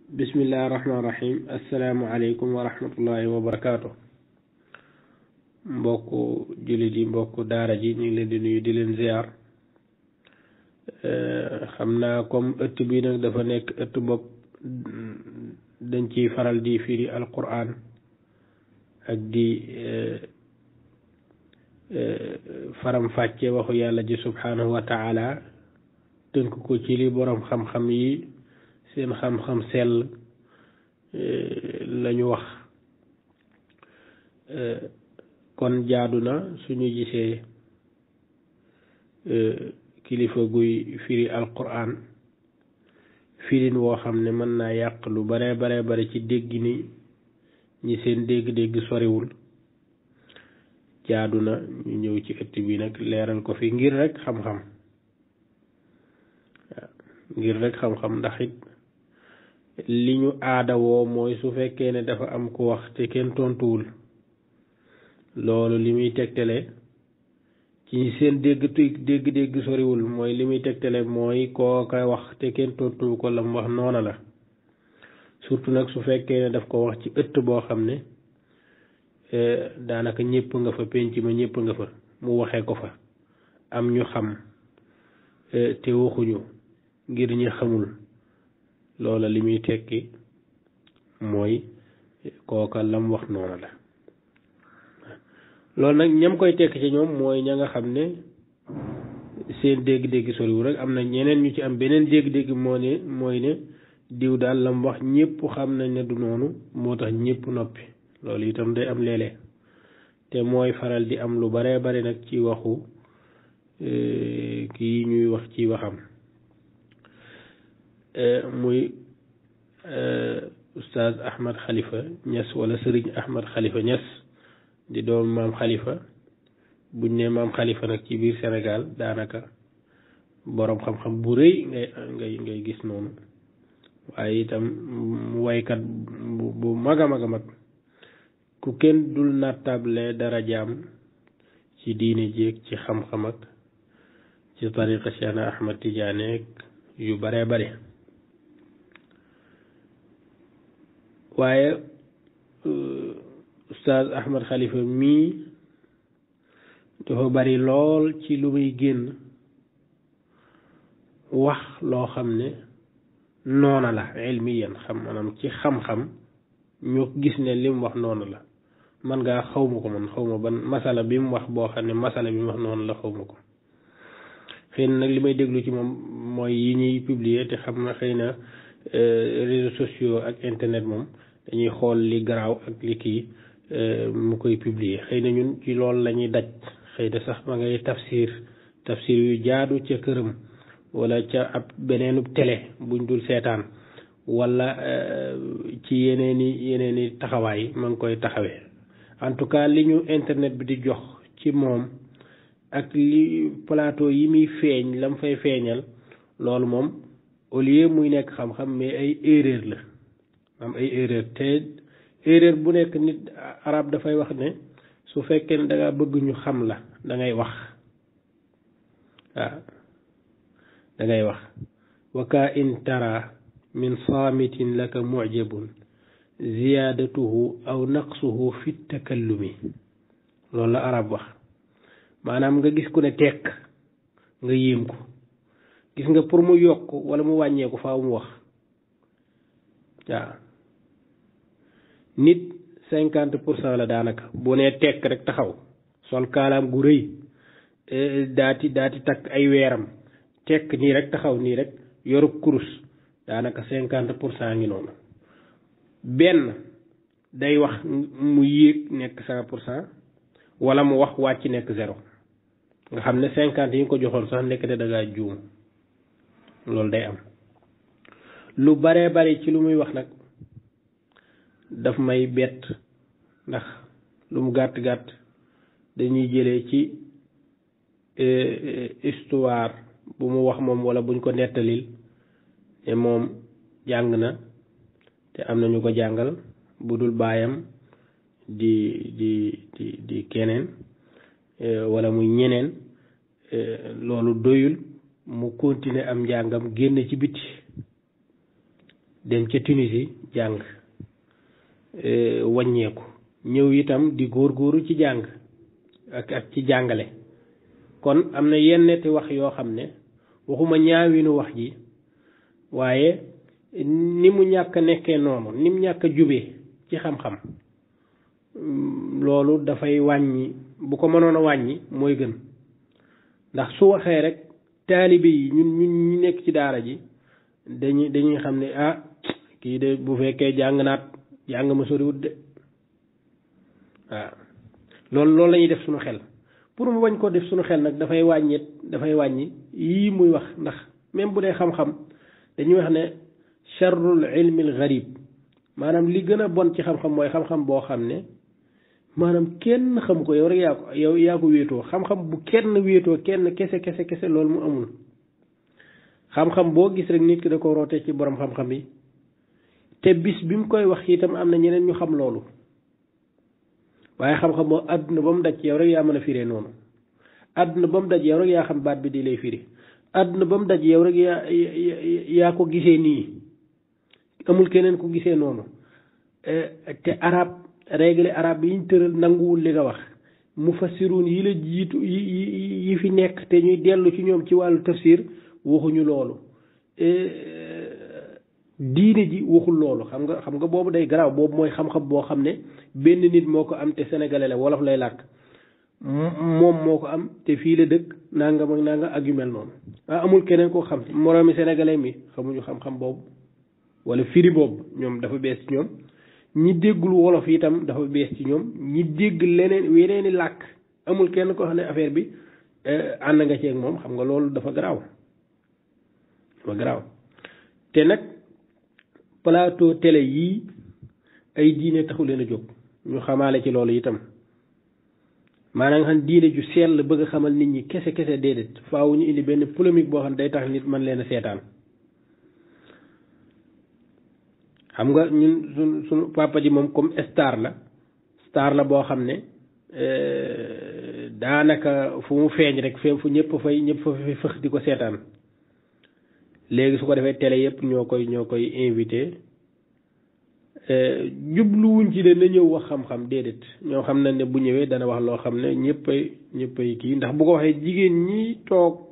bismillahi rahmaani rahim asalaamualeykum wa rahmatullahi wa barakaatu. mbokku jullit yi mbokku daara ji ñu ngi leen di nuyu di leen ziar. xam naa comme ëtt bi nag dafa nekk ëtt bopp dañ ciy faral di firi alquran ak di faram fàcce waxu yàlla ji subhanahu wa taala tënk ko ci li borom xam-xam yi seen xam-xam sell lañu wax. kon jaadu na suñu gisee kilifa guy firi alquran firin woo xam ne mën naa yàq lu bare ci dégg ni ñi seen dégg-dégg soriwul, jaadu na ñu ñëw ci ëtt bi nag leeral ko fi ngir rek xam-xam ndax it li ñu aadawoo mooy su fekkee ne dafa am ku wax te kenn tontuwul, loolu li muy tegtale ci seen dégg soriwul mooy li muy tegtale mooy koo koy wax te kenn tontuwul ko la mu wax noona la. surtout nag su fekkee ne daf ko wax ci ëtt boo xam ne daanaka ñëpp nga fa, penc ma ñëpp nga fa, mu waxee ko fa am ñu xam te waxuñu ngir ñi xamul, loola li muy tekki mooy kooka lam wax noona la. loolu nag ñam koy tekki ci ñoom mooy ña nga xam ne seen dégg-dégg soriwul rek. am na ñeneen ñu ci am beneen dégg-dégg mooy ne diw daal lam wax ñëpp xam nañ ne du noonu, moo tax ñëpp noppi. loolu itam day am léeg-léeg te mooy faral di am lu bare nag ci waxu kii ñuy wax ci waxam muy Oustaz Ahmad Khalifa Niass wala Serigne Ahmad Khalifa Niass di doom maam Khalifa. buñ ne maam Khalifa nag ci biir Sénégal daanaka boroom xam-xam bu rëy ngay gis noonu, waaye itam waykat bu mag a mag ku kenn dul nattable dara jaam ci diine jéeg ci xam-xam ak ci tariqa Cheikh Ahmad Tidiane yu bare. waaye Oustaz Ahmad Khalifa mii dafa bari lool ci lu muy génn wax loo xam ne noona la ilmiyan, maanaam ci xam-xam ñu gis ne li mu wax noonu la. man ngaa xawma ban masala bi mu wax boo xam ne masala bi mu wax noonu la xawma ko. xëy na nag li may déglu ci moom mooy yi ñuy publier, te xam na xëy na réseaux sociaux ak internet moom dañuy xool li garaaw ak li kii mu koy publier. xëy na ñun ci loolu la ñuy daj. xëy na sax ma ngay tafsir yu jaadu ca këram wala ca ab beneenub télé buñ dul seetaan, wala ci yeneeni taxawaay ma ngi koy taxawee. en tout cas li ñu internet bi di jox ci moom ak li plateau yi muy feeñ lam fay feeñal, loolu moom au lieu muy nekk xam-xam mais ay erreur la. am ay erreur te erreur bu nekk nit arab dafay wax ne su fekkee ne dangaa bëgg ñu xam la dangay wax. waaw dangay wax. waka in tara min saamitin laka mujabun ziyaadatuhu aw naqsuhu fi takallumi. loolu la arab wax. maanaam nga gis ku ne tekk nga yéem ko. gis nga pour mu yokk wala mu wàññeeku faaw mu wax. waaw nit 50% la daanaka boo nee tekk rek taxaw sol kaalaam gu rëy daati takk ay weeram tekk nii rek taxaw nii rek yorub kurus, daanaka 50% ngi noonu. benn day wax mu yéeg nekk 100%, wala mu wax wàcc nekk 0, nga xam ne 50 yi nga ko joxoon sax nekk te dangaa juum. loolu day am lu bare ci lu muy wax nag daf may bett, ndax lu mu gàtt dañuy jëlee ci histoire bu mu wax moom wala buñ ko nettalil te moom jàng na te am na ñu ko jàngal bu dul baayam di keneen wala muy ñeneen. loolu doyul mu continuer am njàngam génn ci biti dem ca Tunisie jàng wàññeeku ñëw itam di góorgóoru ci jàng ak ci jàngale. kon am na yenneti wax yoo xam ne waxuma ñaawinu wax ji waaye ni mu ñàkk nekkee noonu ni mu ñàkk jubee ci xam-xam loolu dafay wàññi bu ko mënoon a wàññi mooy gën ndax su waxee rek taalibe yi ñun ñu nekk ci daara ji dañuy xam ne kii de bu fekkee jàng ma soriwut de waaw loolu la ñuy def suñu xel pour mu bañ koo def suñu xel nag dafay wàññi yii muy wax ndax même bu dee xam-xam dañuy wax ne charrul ilmil gharib maanaam li gën a bon ci xam-xam mooy xam-xam boo xam ne maanaam kenn xam ko yow rek yaa ko wéetoo xam-xam bu kenn wéetoo kenn kese loolu mu amul xam-xam boo gis rek nit ki da ko rootee ci borom xam-xam yi te bis bi mu koy wax itam am na ñeneen ñu xam loolu waaye xam-xam boo àdduna ba mu daj yow rek yaa mën a firee noonu àdduna ba mu daj yow rek yaa xam baat bi di lay firi àdduna ba mu daj yow rek yaa ko gisee nii amul keneen ku gisee noonu te règle arab yi ñu tëral nanguwul li nga wax mufassirun yi la jiitu yi fi nekk te ñuy dellu ci ñoom ci wàllu tafsir waxuñu loolu diine ji waxul loolu xam nga boobu day garaaw boobu mooy xam-xam boo xam ne benn nit moo ko am te sénégalais la wolof lay làkk moom moo ko am te fii la dëkk nangam ak nangam ak yu mel noonu amul keneen koo xam moroomi sénégalais mi xamuñu xam-xam boobu wala firi boobu ñoom dafa bees ci ñoom ñi déggul wolof itam dafa bees ci ñoom ñi dégg weneeni làkk amul kenn koo xam ne affaire bi ànd nga ceeg moom xam nga loolu dafa garaaw te nag plateau télé yii ay diine taxu leen a jóg ñu xamaale ci loolu itam maanaam nga xam diine ju sell bëgg a xamal nit ñi kese déedéet faaw ñu indi benn polémique boo xam ne day tax nit mën leen a seetaan xam nga ñun suñu papa ji moom comme star la boo xam ne daanaka fu mu feeñ rek fu ñëpp fa fëx di ko seetaan léegi su ko defee télé yëpp ñoo koy invité jubluwuñ ci de na ñëw wax xam-xam déedéet ñoo xam na ne bu ñëwee dana wax loo xam ne ñëppay kii ndax bu ko waxee jigéen ñi toog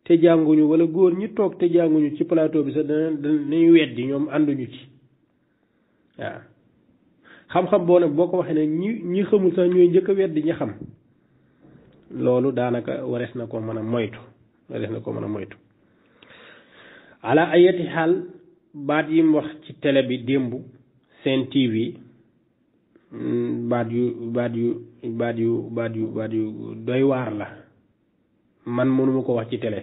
te jànguñu wala góor ñi toog te jànguñu ci plateau bi sax danañu weddi ñoom ànduñu ci waaw xam-xam boo nag boo ko waxee ne ñi xamul sax ñooy njëkk a weddi ñi xam loolu daanaka warees na ko mën a moytu ala ayati xaal baat yi mu wax ci télé bi démb Sen TV baat yu doy waar la man mënuma ko wax ci télé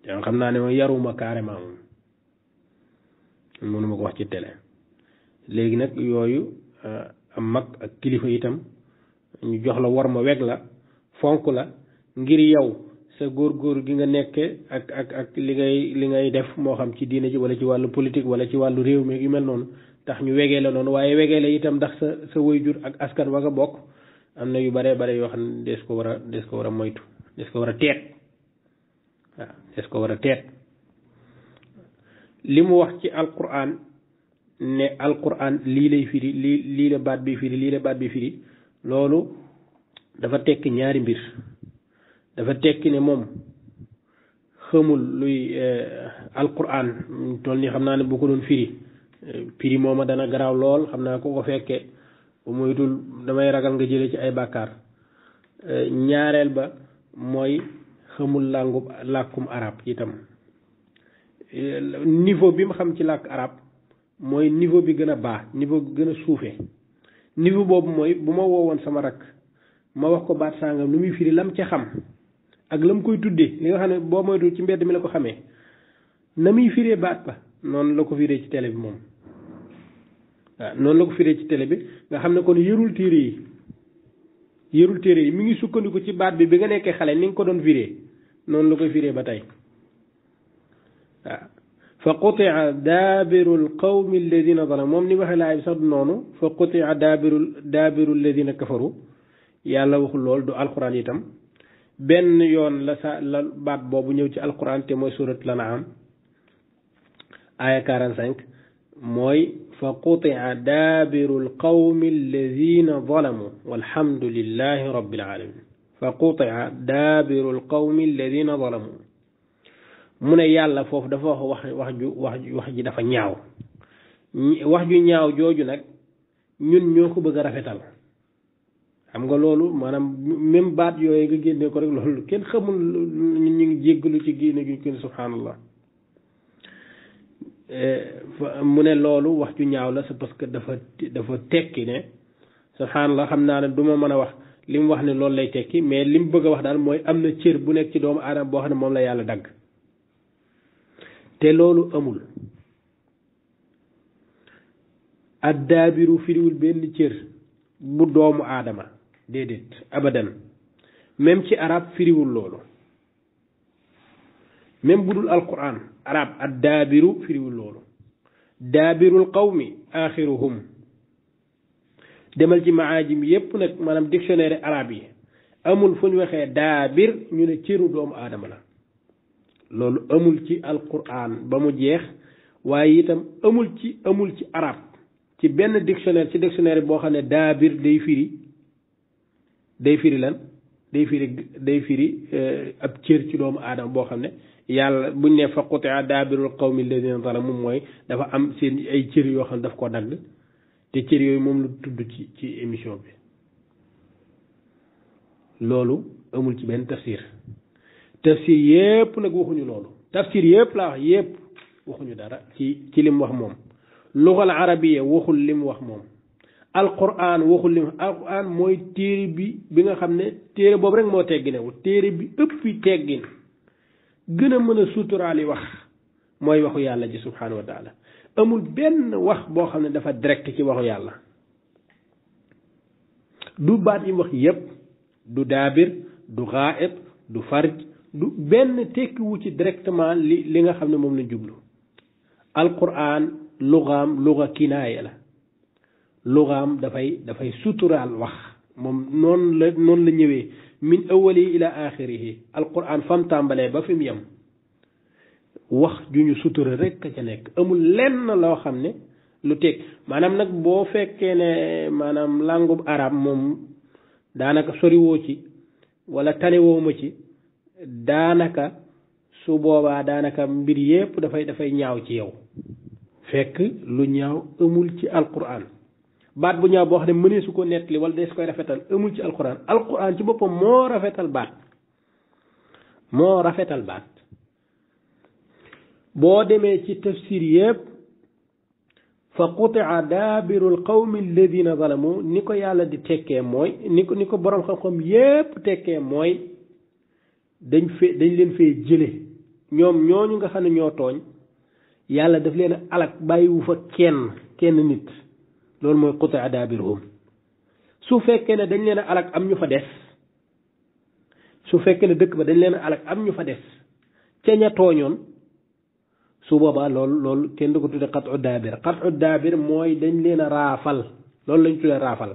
yow xam naa ne ma yaruma carrément moom mënuma ko wax ci télé léegi nag yooyu am mag ak kilifa itam ñu jox la war ma weg la fonk la ngir yow sa góor gi nga nekke ak li ngay def moo xam ci diine ji wala ci wàllu politique wala ci wàllu réew mi yu mel noonu tax ñu wegee la noonu waaye wegee la itam ndax sa waajur ak askan wa nga bokk am na yu bare yoo xam ne des ko war a moytu des ko war a teet waaw des ko war a teet li mu wax ci alquran ne alquran lii lay firi lii la baat bi firi loolu dafa tekki ñaari mbir dafa tekki ne moom xamul luy alquran toll nii xam naa ne bu ko doon firi mooma dana garaaw lool xam naa ko fekkee bu moytul damay ragal nga jële ci ay bàkkaar ñaareel ba mooy xamul làkkum arab itam niveau bi mu xam ci làkk arab mooy niveau bi gën a baax niveau bi gën a suufee niveau boobu mooy bu ma woowoon sama rakk ma wax ko baat sàngam lu muy firi lam ca xam ak lam koy tuddee li nga xam ne boo moytu ci mbedd mi la ko xamee na muy firee baat ba noonu la ko firee ci télé bi moom waaw noonu la ko firee ci télé bi nga xam ne kon yërul téere yi mi ngi sukkandiku ci baat bi nga nekkee xale ni nga ko doon firee noonu la koy firee ba tey waaw fa qutia daabiru alqawmi alladina zalamu moom ni waxee laay bi sax du noonu fa qutia daabiru alladina kafaru yàlla waxul lool du alquran itam benn yoon la baat boobu ñëw ci alquran te mooy surat l'An'am aaya 45 mooy fa qutia daabiru alqawmi alladina zalamu walhamdulillahi rabbil alamin fa qutia daabiru alqawmi alladina zalamu mu ne yàlla foofu dafa wax ji dafa ñaaw wax ju ñaaw jooju nag ñun ñoo ko bëgg a rafetal xam nga loolu maanaam même baat yooyu nga génne ko rek loolu kenn xamul ñun ñu ngi jéggalu ci génne gi kenn subhanallah mu ne loolu wax ju ñaaw la c'est parce que dafa tekki ne subhanallah xam naa ne du ma mën a wax li mu wax ne loolu lay tekki mais li mu bëgg a wax daal mooy am na cër bu nekk ci doomu aadama boo xam ne moom la yàlla dagg te loolu amul addaabiru firiwul benn cër bu doomu aadama déedéet abadan même ci arab firiwul loolu même bu dul alquran arab addaabiru firiwul loolu daabirul qawmi axiruhum demal ci maajim yépp nag maanaam dictionnaire arab yi amul fu ñu waxee daabir ñu ne cëru doomu aadama la loolu amul ci alquran ba mu jeex waaye itam amul ci arab ci benn dictionnaire ci dictionnaire boo xam ne daabir day firi lan day firi ab cër ci doomu aadama boo xam ne yàlla buñ ne fa qutia daabirul qawmi alladina zalamu mooy dafa am seen ay cër yoo xam ne daf koo dagg te cër yooyu moom la tudd ci émission bi loolu amul ci benn tafsir yépp nag waxuñu loolu tafsir yépp laa wax yépp waxuñu dara ci lim wax moom lugal arabiya waxul lim wax moom alquran waxul lim alquran mooy téere bi nga xam ne téere boobu rek moo tegginewul téere bi ëpp fi teggin gën a mën a suturaali wax mooy waxu yàlla ji subhanahu wa taala amul benn wax boo xam ne dafa direct ci waxu yàlla du baat yi wax yépp du daabir du ghaib du farj du benn tekkiwu ci directement li nga xam ne moom la jublu alquran luga kinaaya la lugaam dafay suturaal wax moom noonu la ñëwee min awali ila axirihi alquran fam tàmbalee ba fi mu yem wax ju ñu sutura rek ca nekk amul lenn loo xam ne lu teg maanaam nag boo fekkee ne maanaam langub arab moom daanaka soriwoo ci wala tanewoo ma ci daanaka su boobaa daanaka mbir yépp dafay ñaaw ci yow fekk lu ñaaw amul ci alquran baat bu ñaaw boo xam ne mënee su ko nettali wala des koy rafetal amul ci alquran ci boppam moo rafetal baat boo demee ci tafsir yépp fa qutia daabirul qawmi alladina zalamu ni ko yàlla di tekkee mooy ni ko boroom xam-xam yépp tekkee mooy dañ leen fee jële ñoom ñooñu nga xam ne ñoo tooñ yàlla daf leen alak bàyyiwu fa kenn nit loolu mooy qutia daabiruhum su fekkee ne dañ leen alak am ñu fa des su fekkee ne dëkk ba dañ leen alak am ñu fa des ca ña tooñoon su boobaa loolu kenn du ko tudde qatu daabir mooy dañ leen a raafal loolu lañ tudde raafal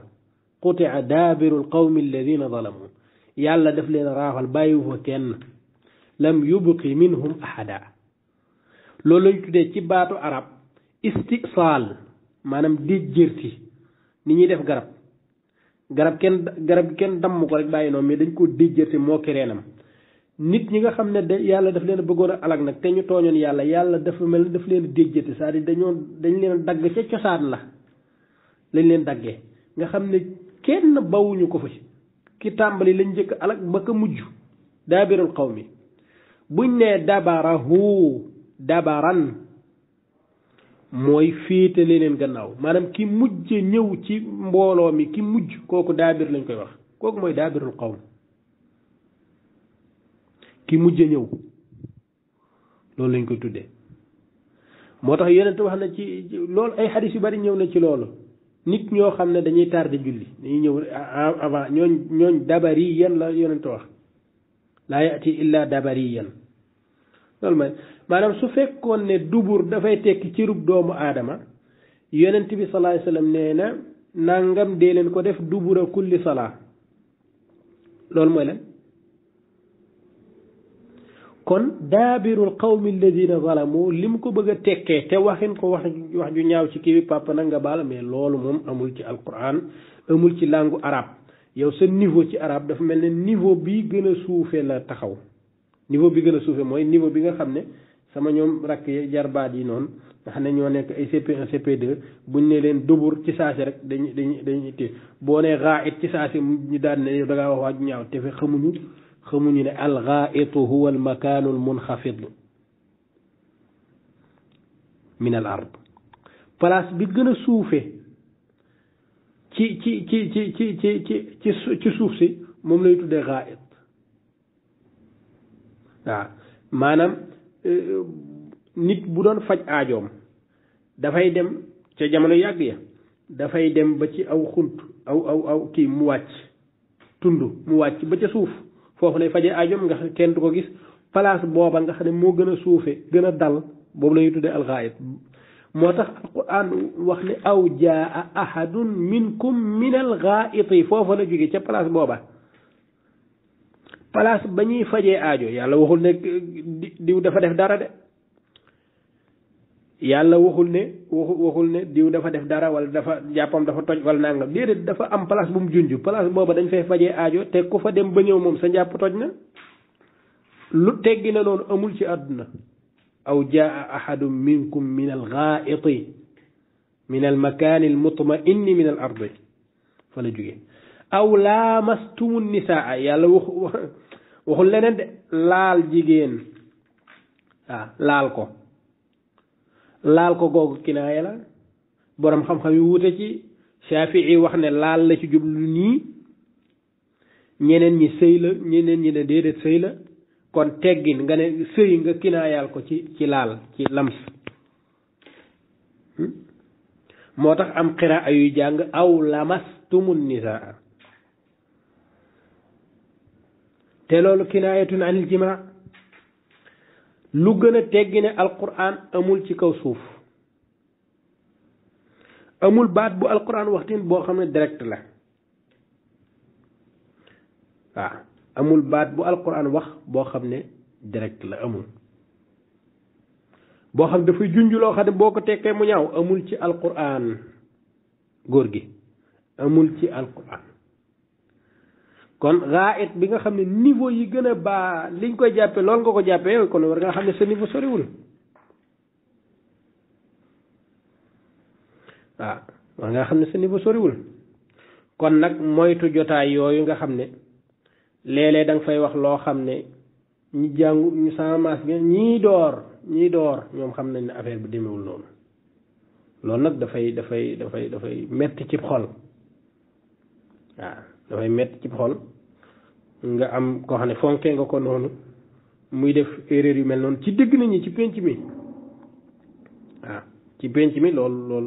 qutia daabirul qawmi alladina zalamu yàlla daf leen a raafal bàyyiwu fa kenn lam yubqi minhum ahada loolu lañ tuddee ci baatu arab istisaal maanaam déjjërti ni ñuy def garab kenn damm ko rek bàyyi noonu mais dañ ko déjjërti moo ki reenam nit ñi nga xam ne yàlla daf leen a bëggoon a alag nag te ñu tooñoon yàlla dafa mel daf leen a déjjërti c'est-à-dire dañ leen a dagg ca cosaan lañ leen daggee nga xam ne kenn bawuñu ko fa ki tàmbali lañ njëkk alag ba ka mujj daabirul qawmi buñ nee dabaran mooy féetale leen gannaaw maanaam ki mujj ñëw ci mbooloo mi ki mujj kooku daabir lañ koy wax kooku mooy daabirul qawm ki mujj ñëw loolu lañ koy tuddee moo tax yonent wax na ci loolu ay xadis yu bari ñëw na ci loolu nit ñoo xam ne dañuy tardé julli dañuy ñëw avant ñooñ dabariyan la yonent wax laa yati illa dabariyan loolu mooy maanaam su fekkoon ne dubur dafay tekki cërub doomu aadama yonent bi sallallahu alayhi wasallam nee na nangam dee leen ko def dubura kulli salaa loolu mooy lan kon daabirul qawmi alladina zalamu li mu ko bëgg a tekkee te waxin ko wax ju ñaaw ci kii bi papa nag nga baal mais loolu moom amul ci alquran amul ci langue arabe yow sa niveau ci arabe dafa mel ne niveau bi gën a suufe la taxaw niveau bi gën a suufe mooy niveau bi nga xam ne sama ñoom rakk jarbaat yi noonu nga xam ne ñoo nekk ay CP1 CP2 buñ ne leen dubur ci saasi rek dañuy té boo nee ghaa'it ci saasi ñu daan ne yow da ngaa wax waa ju ñaaw te fe xamuñu ne al ghaa'itu huwa al makaanu al munxafid min al ard place bi gën a suufe ci suuf si moom lay tuddee ghaa'it waaw maanaam nit bu doon faj aajoom dafay dem ca jamono yàgg ya dafay dem ba ci aw xunt aw kii mu wàcc tund mu wàcc ba ca suuf foofu lay faje aajoom nga kenn du ko gis place booba nga xam ne moo gën a suufe gën a dal boobu lañuy tuddee alxaayit moo tax alquran wax ne aw jaa ahadun minkum min alxaayiti foofa la jóge ca place booba place ba ñuy fajee aajo yàlla waxul ne diw dafa def dara de yàlla waxul ne diw dafa def dara wala dafa jàppam dafa toj wala nangam déedéet dafa am place bu mu junj place booba dañ fay fajee aajo te ku fa dem ba ñëw moom sa njàpp toj na lu teggi na loolu amul ci àdduna aw jaa ahadun minkum min al ghaa'iti min al makaani al mutma'inni min al ardi fa la jóge aw laamastumu nisaa yàlla waxul leneen de laal jigéen waaw laal ko googu kinaaya la borom xam-xam yi wuute ci Shafii wax ne laal la ci jublu nii ñeneen ñi sëy la ñeneen ñi ne déedéet sëy la kon teggin nga ne sëy nga kinaayaal ko ci laal ci lams moo tax am qiraa yuy jàng aw lamastumu nisaa te loolu kinaayatun anil jimaa lu gën a teggi ne alquran amul ci kaw suuf amul baat bu alquran waxtin boo xam ne direct la waaw amul baat bu alquran wax boo xam ne direct la amul boo xam dafay junj loo xam ne boo ko tekkee mu ñaaw amul ci alquran góor gi amul ci alquran kon ghaa'it bi nga xam ne niveau yi gën a baa liñ koy jàppe loolu nga ko jàppee kon war nga xam ne sa niveau soriwul waaw war nga xam ne sa niveau soriwul kon nag moytu jotaay yooyu nga xam ne léeg-léeg da nga fay wax loo xam ne ñi jàngu ñu sama maas gi ñii door ñoom xam nañ ne affaire bi demewul noonu loolu nag dafay metti ci xol waaw dafay metti ci xol nga am koo xam ne fonkee nga ko noonu muy def erreur yu mel noonu ci dëgg nañu ci penc mi waaw ci penc mi loolu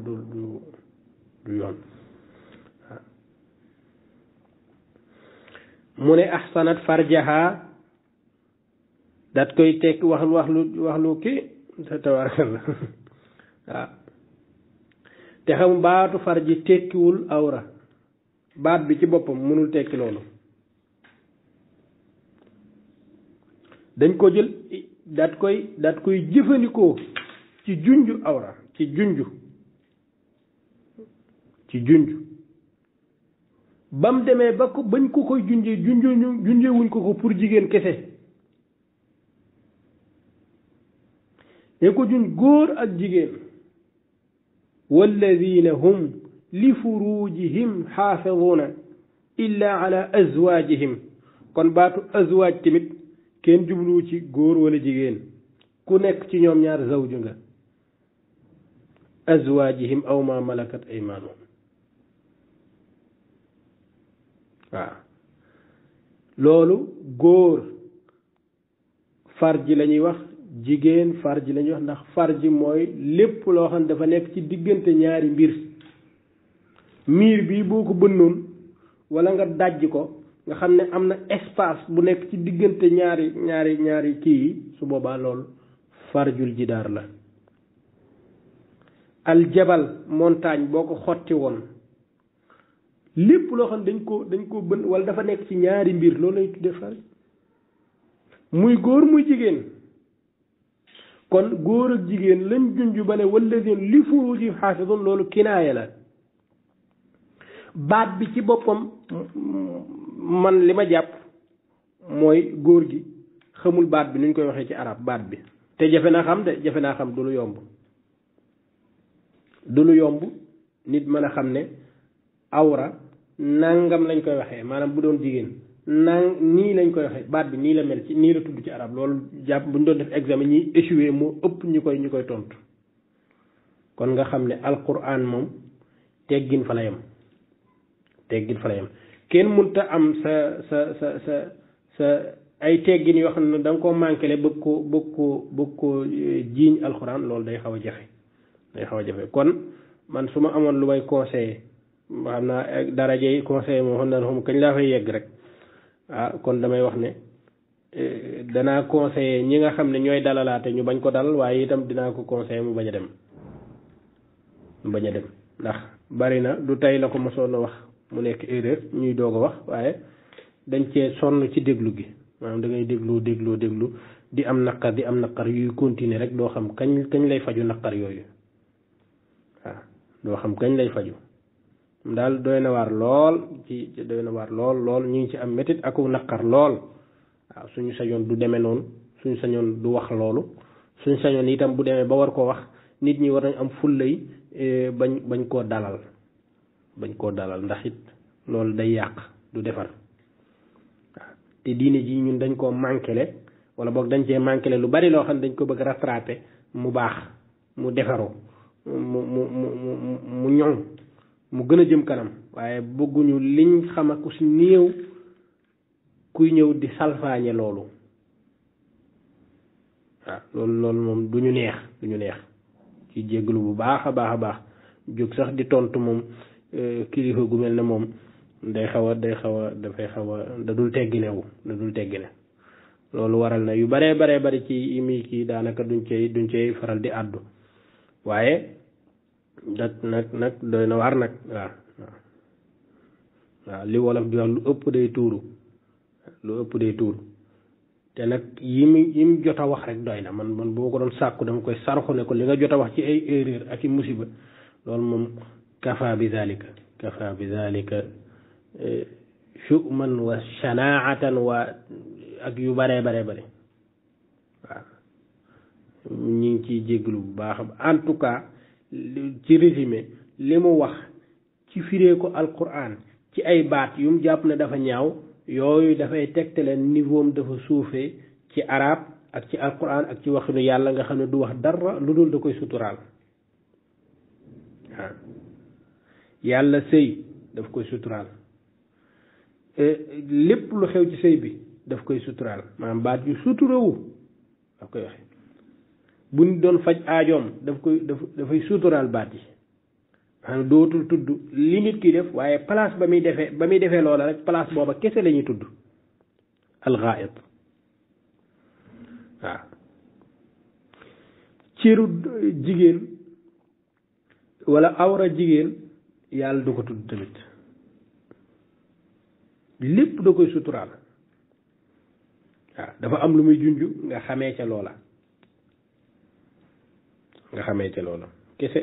du yoon waaw mu ne ahsanat farjaha dat koy tekk wax lu kii sa tabarakalla waaw te xam baatu farji tekkiwul awra baat bi ci boppam mënul tekki loolu dañ ko jël daat koy jëfandikoo ci junju awra ci junju bam demee ba ko bañ ko koy junjee wuñ ko pour jigéen kese dañ ko junj góor ak jigéen walladina hum li furujihim xaafiduuna illa ala azwaajihim kon baatu azwaaj tamit kenn jubluwu ci góor wala jigéen ku nekk ci ñoom ñaar zawju nga azwaajihim aw ma malakat aymaanuhum waaw loolu góor farji la ñuy wax jigéen farji la ñuy wax ndax farji mooy lépp loo xam ne dafa nekk ci diggante ñaari mbir miir bi boo ko bënnoon wala nga dajj ko nga xam ne am na espace bu nekk ci diggante ñaari kii yi su boobaa loolu farjul jidaar la aljabal montagne boo ko xotti woon lépp loo xam ne dañ ko bën wala dafa nekk ci ñaari mbir loolu lay tuddee farj muy góor muy jigéen kon góor ak jigéen lañ junj ba ne walladina li furuji xaafidun loolu kinaaya la baat bi ci boppam man li ma jàpp mooy góor gi xamul baat bi nuñ koy waxee ci arab baat bi te jafe naa xam de jafe naa xam du lu yomb nit mën a xam ne awra nangam lañ koy waxee maanaam bu doon jigéen nii lañ koy waxee baat bi nii la mel ci nii la tudd ci arab loolu jàpp bu ñu doon def examen ñi échoué moo ëpp ñu koy tontu kon nga xam ne alquran moom teggin fa la yem kenn mënta am sa ay teggin yoo xam ne da nga koo manqué bëgg koo jiiñ alquran loolu day xaw a jafe kon man su ma amoon lu may conseillé xam naa daraja yi conseillé moo xam ne xam kañ laa fay yegg rek kon damay wax ne danaa conseillé ñi nga xam ne ñooy dalalaate ñu bañ ko dalal waaye itam dinaa ko conseillé mu bañ a dem ndax bari na du tey la ko mosoon a wax mu nekk erreur ñuy doog a wax waaye dañ cee sonn ci déglu gi maanaam da ngay déglu di am naqar yuy continuer rek doo xam kañ lay faju naqar yooyu waaw doo xam kañ lay faju daal doy na waar lool lool ñu ngi ci am métit aku naqar lool waaw suñu sañoon du demee noonu suñu sañoon du wax loolu suñu sañoon itam bu demee ba war koo wax nit ñi war nañ am fullay bañ koo dalal ndax it loolu day yàq du defar waaw te diine ji ñun dañ koo manquele wala boog dañ cee manquele lu bari loo xam ne dañ ko bëgg rattraper mu baax mu defaru mu ñoŋ mu gën a jëm kanam waaye bëgguñu liñ xam ak si néew kuy ñëw di salfaañe loolu waaw loolu moom du ñu neex ci jégalu bu baax a baax jóg sax di tontu moom kilifa gu mel ne moom dafay xaw a da dul teggine loolu waral na yu baree bari ci imi kii daanaka duñ cey faral di àddu waaye nag doy na waar nag waaw li wolof di wax lu ëpp day tuuru te nag yim jot a wax rek doy na man boo ko doon sàkku dama koy sarxu ne ko li nga jot a wax ci ay erreur ak i musiba loolu moom kafa bi zalika shu'man wa shanaatan wa ak yu bare waaw ñu ngi ciy jéglu bu baax en tout cas ci résumé li mu wax ci firee ko alquran ci ay baat yu mu jàpp ne dafa ñaaw yooyu dafay tegtale niveau am dafa suufee ci arab ak ci alquran ak ci waxinu yàlla nga xam ne du wax dara lu dul da koy suturaal waaw yàlla sëy daf koy suturaal lépp lu xew ci sëy bi daf koy suturaal maanaam baat yu suturawu daf koy waxe bu nit doon faj aajoom dafay suturaal baat yi maanaam dootul tudd li nit ki def waaye place ba muy defee loola rek place booba kese la ñuy tudd alxaayit waaw ciru jigéen wala awra jigéen yàlla du ko tudd tamit lépp da koy suturaal waaw dafa am lu muy junj nga xamee ca loola kese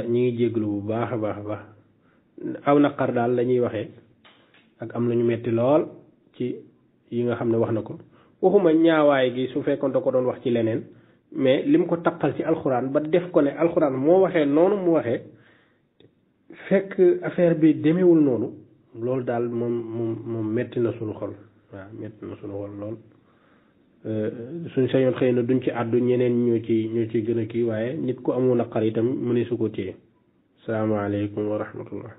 ñi ngi jéglu bu baax a baax aw naqar daal la ñuy waxee ak am nañu metti lool ci yi nga xam ne wax na ko waxuma ñaawaay gi su fekkoon da ko doon wax ci leneen mais lim ko taqal ci alxuraan ba def ko ne alxuraan moo waxee noonu mu waxee fekk affaire bi demewul noonu loolu daal moom metti na suñu xol waaw metti na suñu xol lool suñ sañoon xëy na duñ ci àddu ñeneen ñoo ci gën a kii waaye nit ku amul naqar itam mu ne su ko téye salaamaaleykum wa rahmatullah